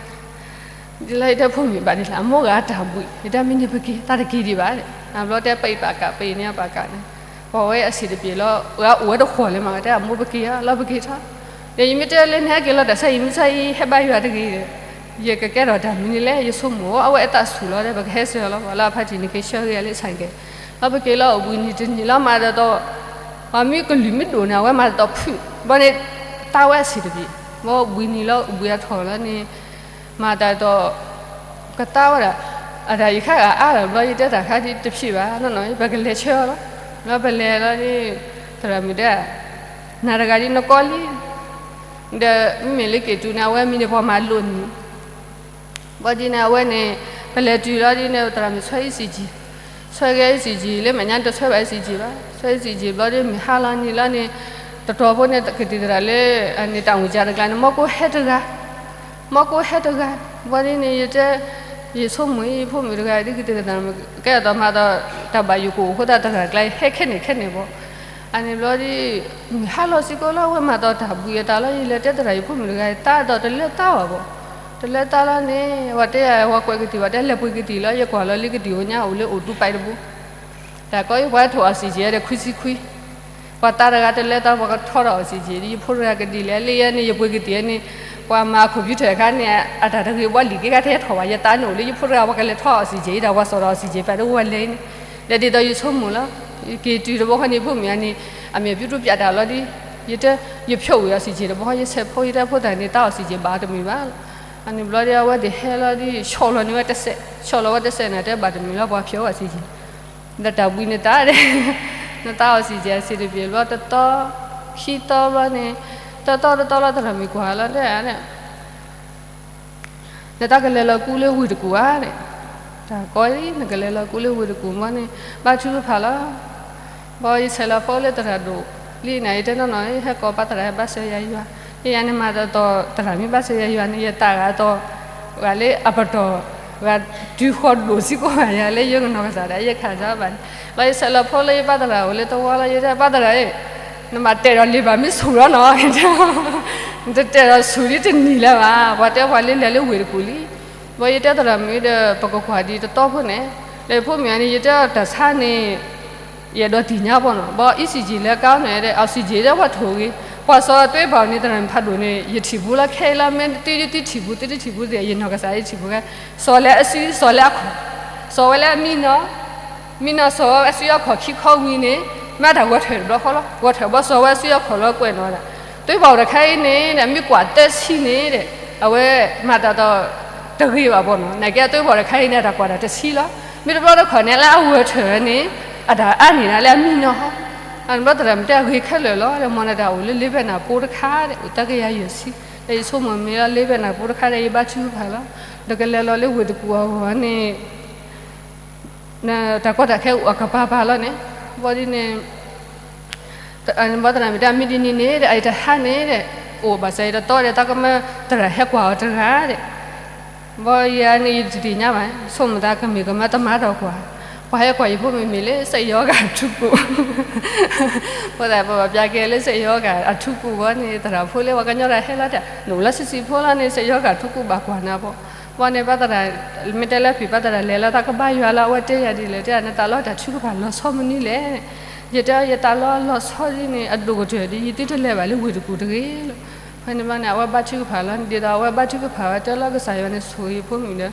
ဒ်လၢယတဲဖိမုၣ်ဘၣ်ဒ်လဲၣ် အမိၢ်ဂၤတၢ်ဘှံး ယတဲမ့ၢ်န့ၣ်ပက့ၤ တၢ်တက့ၤဒံးဘၣ်, အဘျီတဲပအံၤပာ်ကး ပအံၤန့ၣ်အပာ်ကးန့ၣ်, ပှၤဝဲအဆံးတပျ့ၤလီၤ ဂၤအိၣ်ဝဲတဃီၤလၢမး တဲအမိၢ်ပက့ၤဧါ လီၤပက့ၤထီၣ်, ဒီးယမ့ၢ်တဲလၢနဟဲက့ၤလီၤတၢ်ဆါအံၤ မုၢ်ဆါအံၤ ဟဲဘါယွၤတဂ့ၤဒီး ယကကဲထီၣ်တၢ်မနုၤလဲၣ် ယဆိကမိၣ် အဝဲအသးဆူၣ်လီၤဒီး ပကဟဲစၢၤလီၤ ပှၤလၢအဖါတံၢ်န့ၣ် က့ၤဆှၢဂ့ၤအလၢဆၣ်ကဲၤ, လီၤပက့ၤလီၤအိၣ်ဘှံးနံၤတနံၤလီၤ မၤတၢ်ဒီး ပှၤမ့ၢ်ကလုၢ်မ့ၢ်ဒိၣ်န့ၣ် အဝဲမၤတၢ်ဒီးဖုၣ် ဘျီန့ၣ် တၢ်ဝဲအဆံးတပျ့ၤ, ဘျီဘှံးနံၤလီၤ ဘှံးအထီၣ်လီၤန့ၣ် မၤတၢ်ဒီး ကသါဝဲဒၣ်, အတၢ်အံၤခါဂၤအါလီၤ ဘျီယတဲတၢ်ခါဒ်တဖျ့ဘၣ်နီၢ်နီၢ် ပကလဲၤဆၢအီၤလီၤ, ဘျီပလဲၤလီၤန့ၣ် သရၣ်မုၣ်တဲ နၤတဂၤဒ်နကီလံ, ဒီးမ့မ့ၢ်လၢက့ၤတုၤန့ၣ် အဝဲမံၤန့ၣ်ပှၤမၤလိာ်န့ၣ် ဘျီဒ်န့ၣ် အဝဲန့ၣ် ပလဲၤတုၤလီၤဒ်န့ၣ် သရၣ်မုၣ်ဆွဲ E C G, ဆွဲက့ၤ E C G လၢမဲာ်ညါတဆွဲဘၣ် E C G ဘၣ်, ဆွဲ E C G ဘျီဒ်မုၢ်ဟါလီၤနံၤလီၤန့ၣ် တတီၤဖိန့ၣ် ကသံၣ်သရၣ်လၢ အန့ၣ်တၢ်အိၣ်ကၢ်တကျါန့ၣ် မီၢ်ကိၢ်ဟဲတဂၤ, မီၢ်ကိၢ်ဟဲတဂၤ, ဘျီဒ်န့ၣ် ယတဲ ယဆိကမိၣ်အံၤ ဖိမုၣ်တဂၤ ဒ်ကသံၣ်သရၣ်မုၣ် ကဲအသိးမၤဒီး တၢ်ဘၣ်ယိၣ်ကိၣ်အဃိသတး တဂၤတကျါအံၤ ဟဲခဲန့ၣ်ခဲန့ၣ်ဘၣ်, အန့ၣ်ဘျီဒ် မုၢ်ဟါလီၤစ့ၢ်ကီးလီၤ အဝဲမၤဒီးတၢ်ဘှံးအသးလီၤ ယလဲၤတဲသရၣ် ယဖိမုၣ်တဂၤ သးဒီးတလၢသးဘၣ်ဘၣ်, တလၢသးလီၤန့ၣ် ပှၤတဲယၤ ပှၤကွဲးကသံၣ် ပှၤတဲလဲၤပှ့ၤကသံၣ်လီၤ ယကွၢ်လီၤလံကသံၣ်အိၣ်ညါ အိၣ်လၢအိၣ်တူၢ်ပာ်တဘိ, တၢ်ကီအံၤ ပှၤထိၣ် oxygen ဒီးခွံဆံခွံ ပှၤသးတဂၤတလၢသး ပှၤကထီဒီး oxygen ဒ်ယဖိတဂၤကဒ်လဲၣ် လၢယဲန့ၣ် ယပှ့ၤကသံၣ်န့ၣ် ပှၤမၤ computer အခါန့ၣ် အတၢ်တဂ့ၤဘၣ်လံာ်က့ၤခါထဲထီၣ်ဘၣ် ယသးန့ၣ်အိၣ်လၢယဖိတဂၤ ပှၤကလဲၤထီ oxygen ဒီးပှၤစိာ်ဒီး oxygen ပာ်တအိၣ်ဝဲလဲၣ်န့ၣ်, ဒီးဒ်သိးယဆိကမိၣ်လီၤ, ယက့ၤတုၤတဘျီဃီန့ၣ် ဖိမုၣ်အန့ၣ် အမ့ၢ်ပြုတူပျးတၢ်လီၤဒ်, ယတဲ ယဖျိးဝံၤ oxygen တဘျီဃီ ယဆဲးဖိ ယတဲဖိသၣ်န့ၣ် သး oxygen ဘၣ်တမုာ်ဘၣ်လီၤ, အန့ၣ်ဘျီဒ်အဝဲသ့ၣ်ဟဲလီၤဒ် ဆီၣ်လီၤန့ၢ်ဝဲတစဲး ဆီၣ်လီၤဝဲတစဲးန့ၣ် တဲဘၣ်တမုာ်လီၤ ပှၤဖျိး oxygen ဒီးတၢ်ဘှံးနသးဒီး နသး oxygen အဆံးတပျ့ၤဘျီတသီ, ခံသီဘျီန့ၣ်, တသီတသီလီၤ သရၣ်မုၣ်ကွၢ်လီၤတဲ နတၢ်ကလဲၤလီၤကူလၢဝ့ၢ်တကူၣ်ဧါန့ၣ်, တၢ်ကီလံ နကလဲၤလီၤကူလၢဝ့ၢ်တကူၣ်မ့ၢ်န့ၣ် ဘါထုကဖၣ်လီၤ, ဘၣ်ယဆဲးလီၤဖိလၢသရၣ်ဒိၣ်လံန့ၣ် ယတဲနီၢ်နီၢ် ဟဲကိးပၢ်သရၣ် ဟဲဘါစၢၤယၤယွၤ, ယယၤန့ၣ်မၤတၢ်ဒီးသရၣ်မ့ၢ်ဘါစၢၤယၤယွၤန့ၣ် ယသးဂၤဒီး ဂၤလၢအပတီၢ် ဂၤတုၤဃီၤဒိၣ်စ့ၢ်ကီးဘၣ်ယၤလၢယကနီၢ်ကစၢ်ဒၣ် ယခးစၢ်ဘၣ်န့ၣ်, လီၤယဆဲးလီၤဖိလၢယပၢ်သရၣ်အိၣ်လၢသဝီလီၤ ယတဲပၢ်သရၣ်ဧၢ နဘၣ်တဲာ်ဒီးလံာ်ဘၣ်မ့ၢ်ဆူၣ်လီၤနီၤ, နတတဲာ်ဒီးဆူၣ်ဒ်တနံၤလၢၤဘၣ်, ပှၤတဲပှၤလၢလဲၤလၢဝ့ၢ်တကူၣ်လံ, ဘၣ်ယတဲသရၣ်မုၣ်ဒီး ပကကွၢ်ဒ်တသီဖိန့ၣ်, ဒီးဖိမုၣ်အန့ၣ် ယတဲအီၤတၢ်ဆါန့ၣ် ယအဲၣ်ဒိးသ့ၣ်ညါဘၣ်နီၤ, ဘၣ် E C G လၢကါန့ၣ် oxygen ဒီးပှၤထိၣ်ဂ့ၤ, ပှၤစီၤတွဲပှၤန့ၣ် သရၣ်မုၣ်ဖးဒိၣ်န့ၣ် ယထံၣ်ပူၤလီၤခဲအံၤလီၤ, မ့ၢ်သုဒၣ်သုထံၣ်ပူၤ သုတထံၣ်ပူၤသ့ၣ် ယနီၢ်ကစၢ်ယထံၣ်ပူၤခဲ, စီၤလၢအစု စီၤလၢအခီၣ်, စီၤဝဲလၢအမံနီၤ, မံနီၤစီၤဝဲအစုအခီၣ်ခံခီဝံၤန့ၣ်, မ့ၢ်တၢ်ဂီၤထၢၣ်တဘျီဃီလီၤ, ဂီၤထၢၣ်ဘီစီၤဝဲအစုအခီၣ်လီၤကွဲးနီၤဒၣ်, တွဲပှၤအိၣ်တခါအံၤန့ၣ် မ့ၢ်ကွၢ်တၢဆံန့ၣ်ဒီး အဝဲမၤတၢ်ဒီးတဂ့ၤဘၣ်ဘီနီၤ, နာ်က့အတွဲပှၤအိၣ်တခါအံၤန့ၣ် အတၢ်ကွၢ်တၢ်တဆံလီၤ, မ့ၢ်တဘျီတခီၣ်န့ၣ် လၢအဂီၤထၢၣ်န့ၣ် အတၢ်အါန့ၢ်ဒၣ်လၢအမံနီၤဟီ, အဘျီသရၣ်မုၣ်တဲအဂ့ၤခဲလၢာ်လီၤ, ဒီးမ်နတၢ်အိၣ်လၢလ့ဖဲနၢ်ပိတခါဒီး အိၣ်တၢ်ကယၤယဲၢ်ဆံ, ဒီးယဆိကမိၣ်မ့ၢ်လၢလ့ဖဲနၢ်ပိတခါဒီး ယဘါထုကဖၣ်လီၤ, ဒီးကလဲၤလီၤလၢဝ့ၢ်တကူၣ်အဂီၢ်န့ၣ် တၢ်ကီတၢ်ခဲအိၣ်အကပၤပၤလီၤန့ၣ်, ဘီဒ်န့ၣ် ဘီသရၣ်မုၣ်တဲ မ့ၢ်ဒ်န့ၣ်န့ၣ်ဒီး အတဟါန့ၣ်ဒီး အိၣ်ဘၣ်ဆၣ်ယတတီဒီး တၢ်ကမၢသရၣ်ဟဲကွၢ်အီၤတဂၤဒီး, ဘီယၤန့ၣ် ယတသ့ၣ်ညါဘၣ်, ဆိကမိၣ်သးကမ့ၢ်ကမၢတမၤဒီးကွၢ်, ပှၤဟဲကွၢ်ယဖိမုၣ်မ့ၢ်လၢစက်ရောဂါအထူးကု, ဘီသရၣ်ပှၤပျၢ်က့ၤလၢစက်ရောဂါအထူးကုဘီန့ၣ် သရၣ်ဖိလၢပှၤကညီတၢ်ဟဲလီၤတဲ နအိၣ်လၢဆံးဆံးဖိလီၤန့ၣ် စက်ရောဂါအထူးကုဘၣ်ကွၢ်နၤဖိ, ဘီန့ၣ် ဘီသရၣ် မ့ၢ်တဲလၢဖံးဘီသရၣ်လဲၤလီၤ တၢ်ကဘါယွၤလီၤ အဝဲတဲယၤဒ်လဲၣ်တဲ နတၢ်လီၤတၢ်ထုကဖၣ်လီၤဆီမနုၤလဲၣ်, ယတဲယတၢ်လီၤလီၤဆီဒ်န့ၣ် အဒိၣ်ကတၢၢ်ဒီး ယသုတလဲၤဘၣ်လၢဝ့ၢ်တကူၣ်တဂ့ၤလီၤ, ဖဲန့ၣ်ဘီန့ၣ် အဝဲဘါထုကဖၣ်လီၤန့ၣ် ဒ်သိးအဝဲဘါထုကဖၣ်ဝဲ တဲလီၤကစၢ်ယွၤန့ၣ်ဆိၣ်ဂ့ၤယဖိမုၣ်ဒီး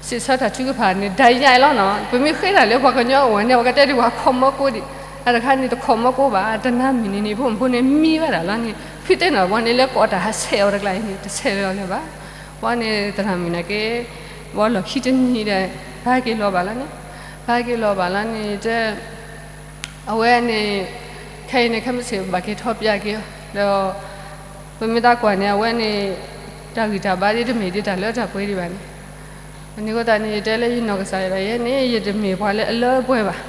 စံးဆၢတၢ်ထုကဖၣ်န့ၣ် ဒ်ယဲလီၤနီၤ, ပမ့ၢ်ဃ့တၢ်လၢပှၤကညီအအိၣ်န့ၣ် ပှၤကတဲဒ်ပှၤခီၣ်မီကိးဒံး, အတခါန့ၣ်တခီၣ်မီကိးဘၣ် တနၤမံၤန့ၣ်န့ၣ် ဖိမုၣ်ဖိန့ၣ် မံဝဲဒၣ်လီၤန့ၣ် ဖုတဲနီၤ ဘီန့ၣ်လၢကိးတၢ်ဟးဆဲးအီၤတကျါအံၤန့ၣ် တဆဲးလီၤလၢၤဘၣ်, ဘီန့ၣ် သရၣ်မုၣ်နာ်က့ ဘီလီၢ်ခံတနံၤဒီး ပဟဲက့ၤလီၤဘၣ်လီၤန့ၣ်, ပဟဲက့ၤလီၤဘၣ်လီၤန့ၣ် တဲ အဝဲန့ၣ် ခဲအံၤန့ၣ် ခဲမုၢ်ဆ့ၣ်ဘၣ်က့ၤထီၣ်ပျၢ်က့ၤအီၤ ဒီး ပမ့ၢ်သးကွၢ်န့ၣ် အဝဲန့ၣ် တၢ်ဂံၢ်တၢ်ဘါဒ်တမ့ၢ်ဒ်တၢ်လၢတၢ်ပှဲၤဒံးဘၣ်န့ၣ်, အန့ၣ်အဃိသတးန့ၣ် ယတဲလၢယနီၢ်ကစၢ်ဒၣ်ယဲန့ၣ် ယတမ့ၢ်ပှၤလၢအလၢပှဲၤဘၣ်,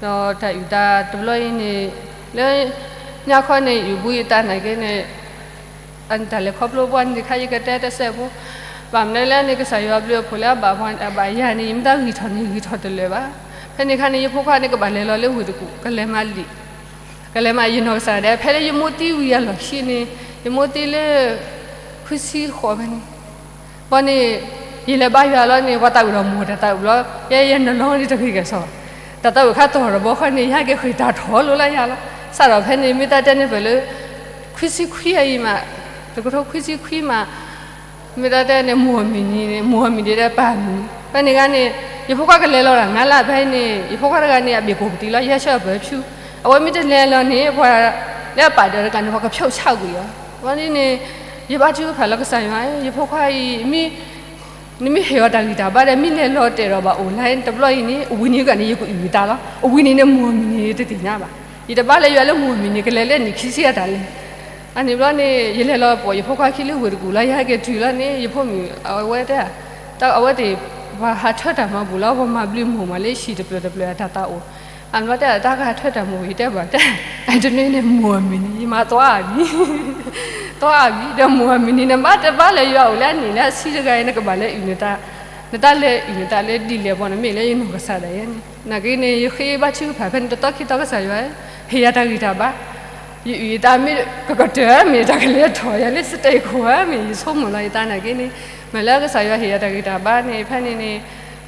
ဒီးတၢ်အုၣ်သးတဘျီအံၤန့ၣ် လၢ ညါခီန့ၣ် ယအုၣ်ဘုယသးနာ်က့န့ၣ် အတၢ်လဲၤခီဖျိပှၤန့ၣ်တခါ ယကတဲတစဲးဖိ, ဘၣ်မနုၤလဲၣ်န့ၣ် ကစၢ်ယွၤဘျုးအဖှိၣ်လၢအဘၣ်ပှၤအဘၣ်ယၤန့ၣ် ယမ့ၢ်သးဂံၢ်ထီၣ်န့ၣ် ဂံၢ်ထီၣ်တလၢာ်ဘၣ်. ဖဲန့ၣ်အခါန့ၣ် ယဖိခွါန့ၣ် ကဘၣ်လဲၤလီၤလၢဝ့ၢ်တကူၣ် ကလဲၤမၤလံာ်, ကလဲၤမၤယနီၢ်ကစၢ်ဒၣ် ဖဲလၢယမိၢ်သံဝံၤအလီၢ်ခံန့ၣ် ယမိၢ်သံလၢ ခွံဆံဃိးဖဲန့ၣ် ဘီန့ၣ် ယလဲၤဘါယွၤလီၤန့ၣ် ပှၤသးဝံၣ်ဒီးမိၢ်တၢ်သးဝံၣ်ဘျီ ယဲယနီၢ်နီၢ်န့ၣ်တဂ့ၤကဲၣ်ဆိး, တၢ်သးဝံၣ်ခါတီၢ်တဘီဃီန့ၣ် ယဟဲက့ၤဃ့ၢ်တၢ်ထီၣ်လိာ်လၢယၤလီၤ. စးထီၣ်ဖဲန့ၣ် မ့ၢ်တၢ်တဲန့ၣ်ပၢၢ်လၢ ခွံဆံခွံအံၤမး, တကထိခွံဆံခွံမး, မ့ၢ်တၢ်တဲန့ၣ် မိၢ်အမံၤန့ၣ် မိၢ်အမံၤဒ်ဒီးပၢ်အမံၤ, ဖဲန့ၣ်ဂၤန့ၣ် ယဖိခွါကလဲၤလီၤတၢ်ငါလၢဖဲန့ၣ် ယဖိခွါတဂၤန့ၣ် အဘ့ၣ်ကိၢ်ပတံၤလီၤ ယဟဲဆှၢအပၢၤဖၠူ, အဝဲမ့ၢ်တလဲၤလီၤန့ၣ် ပှၤလၢအပာ်ဒၢးတဂၤန့ၣ် ပှၤကဖျိးဆၣ်ကွံာ်အီၤ, ဝဲန့ၣ်န့ၣ် ယဘါထုကဖၣ်လီၤကစၢ်ယွၤ ယဖိခွါအံၤ မ့ၢ် နမ့ၢ်ဟ့ၣ်အီၤတၢ်ဂံၢ်တၢ်ဘါဒီး မ့ၢ်လဲၤလီၤတဲာ်ဒီးဘၣ်အိၣ်လၢတဘျီအံၤန့ၣ် အဝံၤန့ၣ်ဂၤန့ၣ် ယကအုၣ်ယသးလီၤ. အဝံၤန့ၣ်န့ၣ် မိၢ်အမံၤန့ၣ် တသ့ၣ်ညါဘၣ်. ယတဘါလၢယွၤလၢမိၢ်အမံၤန့ၣ် ကလဲၤလၢနံၣ်ခံဆံအတၢ်လဲၤ. အန့ၣ်ဘျီန့ၣ် ယလဲၤလီၤပိာ်ယဖိခွါခံလၢဝ့ၢ်တကူၣ်လီၤ ယဟဲက့ၤတုၤလီၤန့ၣ် ယဖိမုၣ်အဝဲတဲ အဝဲသ့ၣ် ပှၤဟးထၢတၢ်မၤဘူၣ်လီၤ ပှၤမၤဘျုးမိၢ်မးလၢဟံၣ်တဖျၢၣ်တဖျၢၣ်အတၢ်သးအိၣ်. အန့ၣ်ဘျီတဲ တၢ်ကဟးထၢတၢ်မၤဘူၣ် ယတဲဘၣ်တဲ အတန့ၢ်န့ၣ် မိၢ်အမံၤန့ၣ် ယမၤသွါအမံၤ သွါအမံၤ ဒီးမိၢ်အမံၤန့ၣ် နဘၣ်တဘၣ်လၢယွၤအိၣ်လၢအနံၣ်လၢအဆံတဂၤအံၤ နကဘၣ်လဲၤအုၣ်နတၢ် နတၢ်လဲၤအုၣ်နတၢ်လၢဒ်လဲၣ်ဘီန့ၣ် မ့ၢ်လၢယနီၢ်ကစၢ်ဒၣ်ယဲန့ၣ် နာ်က့န့ၣ် ယဃ့ဘါထုကဖၣ်ဖဲန့ၣ် တသီခံသီ ကစၢ်ယွၤ ဟ့ၣ်ယၤတၢ်ဂံၢ်တၢ်ဘါ ယအုၣ်ယသးမ့ၢ်ကကတၢၢ်မ့ၢ် တၢ်ကလဲၤထီၣ်ယၤလၢ စတဲၣ်ခိၣ်ဧါ မ့ၢ်ယဆိကမိၣ်လီၤယသးနာ်က့န့ၣ် မ့ၢ်လၢကစၢ်ယွၤဟ့ၣ်ယၤတၢ်ဂံၢ်တၢ်ဘါန့ၣ် ဖဲန့ၣ်န့ၣ်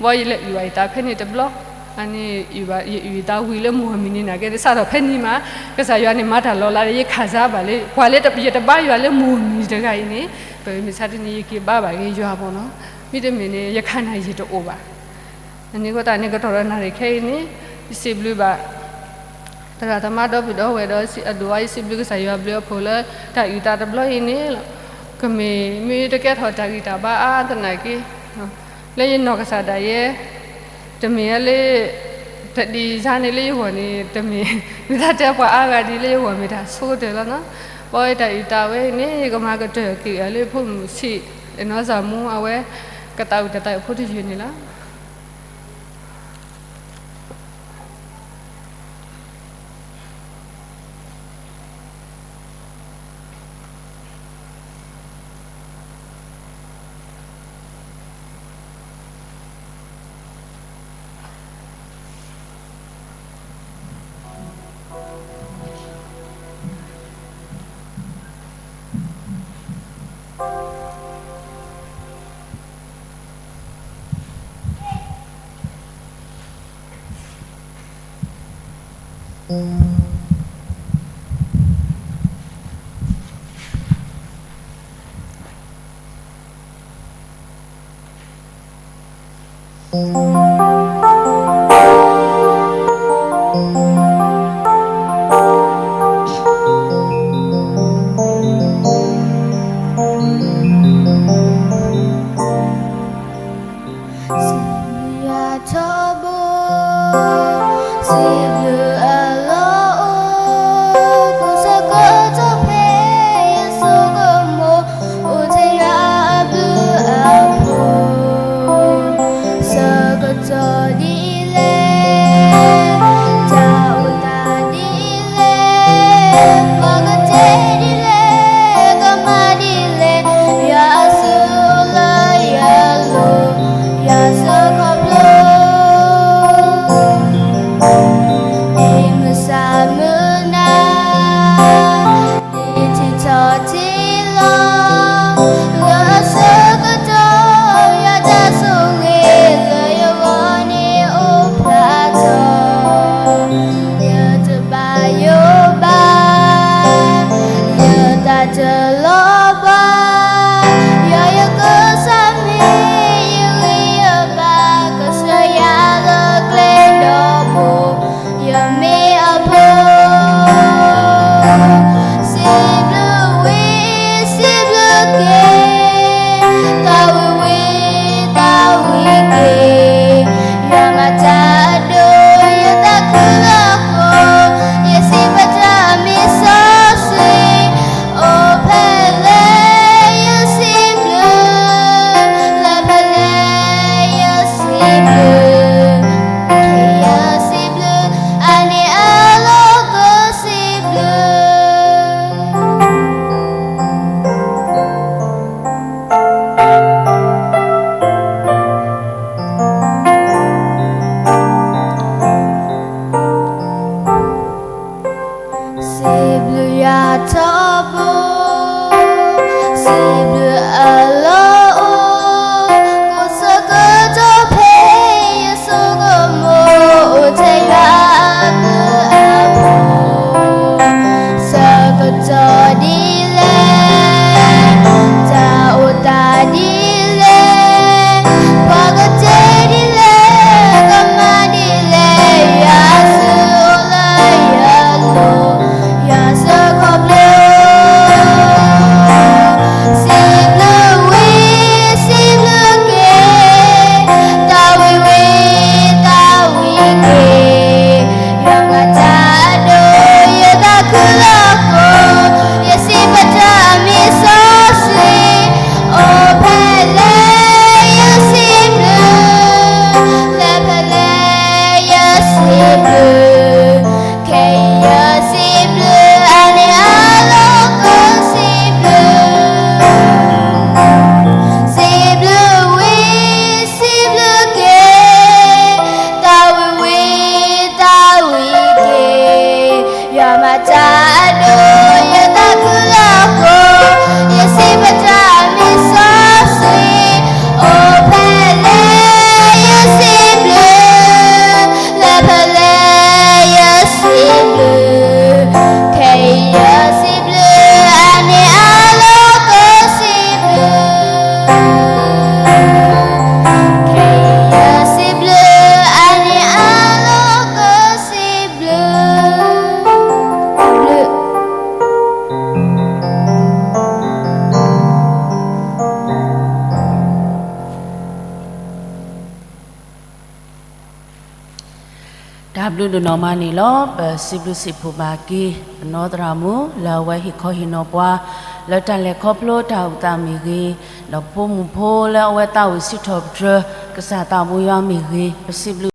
ဘီယလဲၤအုၣ်ဘၣ်ယသးဖဲန့ၣ်တဘျီ န့ၣ် ယအုၣ်ယသးဝံၤလၢမိၢ်အမံၤန့ၣ်နာ်က့ စးထီၣ်ဖဲန့ၣ်မး ကစၢ်ယွၤန့ၣ် မၤတၢ်လီၤလးဒီး ယခးစါဘၣ်လၢ ပှၤလၢယတဘါယွၤလၢမိၢ်အမံၤတဂၤအံၤန့ၣ် ပမ့ၢ်ဆါတနံၤ ယက့ၤဘါဘၣ်က့ၤယွၤဘီနီၤ မ့တမ့ၢ်န့ၣ် ယခးနၤယံာ်တအိၣ်ဘၣ်. အန့ၣ်အဃိသတးန့ၣ် ကတီၢ်ဒီးနၣ်ရံၣ်ခဲအံၤန့ၣ် ယစံးဘျုးဘၣ် သရၣ်သမါဒီပုၢ်ဒီဝဲၢ်ဒီးအဒိၣ်အါ ယစံးဘျုးကစၢ်ယွၤဘျုးအဖှိၣ်လၢ တၢ်အုၣ်သးတဘျီအံၤန့ၣ်လီၤ. ကမ့ၢ်မ့ၢ်တကဲထီၣ်တၢ်ဂံၢ်တၢ်ဘါအါသနာ်က့ လၢယနီၢ်ကစၢ်ဒၣ်ယဲ တမ့ၢ်လၢ တဒ်ယၤန့ၣ်လၢယဂီၢ်န့ၣ် တမ့ၢ် မ့ၢ်တၢ်တဲပှၤအါဂၤဒ်လၢယဂီၢ်မ့ၢ်တၢ်ဆိကတၢၢ်လီၤနီၤ. ဘီယတၢ်အုၣ်သးဝဲအံၤန့ၣ် ယကမၤကတၢၢ်က့ၤအီၤလၢဖိမုၣ်ဆံး အနီၢ်စၢ်မူအဝဲ ကသးဝံၣ်တၢ်သးဝံၣ်ဖိတယုၢ်န့ၣ်လီၤ. စံးဘျုးယွၤထီဘိ, စံးဘျုးအလီၢ်အိၣ်, ကိးဆၢကတီၢ်ဖဲယဆိကမိၣ်, အိၣ်ထဲယွၤအဘျုးအဖှိၣ်, ဆၢကတီၢ်ဒ်လဲၣ်, တၢ်အိၣ်သးဒ်လဲၣ်, ပှၤကတဲဒ်လဲၣ်, ကမၤဒ်လဲၣ်, ယွၤအစုလၢယလိၤ, ယွၤအစုခီဖျိ မုၢ်ဆါမုၢ်နၤ, ဒ်ထံထီၣ်ထံလီၤ, လၢအဆၢကတီၢ် ယွၤတၢ်ဆိၣ်ဂ့ၤလၢယဂီၢ်န့ၣ်အိၣ်ဖျါထီၣ်, ယတဘၣ်ယိၣ်ဘၣ်, ယတၢ်တလီၤဘၣ်, ယွၤယကစၢ်မ့ၢ်ယဂံၢ်ယဘါ, ကစၢ်ယွၤလၢကျဲဒီဘိ ယမ့ၢ်အဖိ, စံးဘျုးဝံၤ စံးဘျုးက့ၤ, သးဝံၣ်ဝံၤသးဝံၣ်က့ၤ, ယွၤမၤတၢ်အဒိၣ် ယသးခုလီၤကိး, ယစံးဘျုးတၢ်မ့ၢ်စီဆှံ, အိၣ်ဖဲလဲၣ်ယစံးဘျုး, လၢဖဲလဲၣ်ယစံးဘျုး, ယစံးဘျုး, အါန့ၢ်အလီၢ်ကစံးဘျုး စံးဘျုးယွၤထီဘိ, စံးဘျုးအလီၢ်အိၣ်, ကိးဆၢကတီၢ်ဖဲယဆိကမိၣ်, အိၣ်ထဲယွၤအဘျုးအဖှိၣ် ဆၢကတီၢ်ဒ်လဲၣ်, တၢ်အိၣ်သးဒ်လဲၣ်, ပှၤကတဲဒ်လဲၣ်, ကမၤဒ်လဲၣ်, ယွၤအစုအိၣ်လၢယလိၤ, ယွၤအစုခီဖျိ စံးဘျုးဝံၤ စံးဘျုးက့ၤ, သးဝံၣ်ဝံၤသးဝံၣ်က့ၤ, ယွၤမၤတၢ်အဒိၣ် ယသးခုလီၤကိး, ယစံးဘျုးတၢ်မ့ၢ်စီဆှံ, အိၣ်ဖဲလဲၣ်ယစံးဘျုး, လၢဖဲလဲၣ်ယစံးဘျုး ခဲအံၤယစံးဘျုး, အါန့ၢ်အလီၢ်ကစံးဘျုး, စံးဘျုးဝံၤ စံးဘျုးက့ၤ, သးဝံၣ်ဝံၤသးဝံၣ်က့ၤ, ယွၤမၤတၢ်အဒိၣ် ယသးခုလီၤကိး, ယစံးဘျုးတၢ်မ့ၢ်စီဆှံ, အိၣ်ဖဲလဲၣ်ယစံးဘျုး, လၢဖဲလဲၣ်ယစံးဘျုး, ခဲအံၤယစံးဘျုး, အါန့ၢ်အလီၢ်ကစံးဘျုး, ခဲအံၤယစံးဘျုး, အါန့ၢ်အလီၢ်ကစံးဘျုး, ဘျုး တၢ်ဘျုးဒိၣ်နီၢ်မးန့ၣ်လီၤ. ပစံးဘျုးစံးဖှိၣ်ဘၣ်က့ၤ ပနီၢ်သရၣ်မုၣ် လၢအဝဲဟ့ၣ်ခီဟ့ၣ်နီၤပှၤ လၢတၢ်လဲၤခီဖျိတၢ်အိၣ်သးမ့ၢ်ဂ့ၤ, ဒီးဖိမုၣ်ဖိလၢအဝဲသးဝံၣ်စံးထီၣ်ပတြၢၤ ကစၢ်သးဘိယွၤမ့ၢ်ဂ့ၤ, ပစံးဘျုး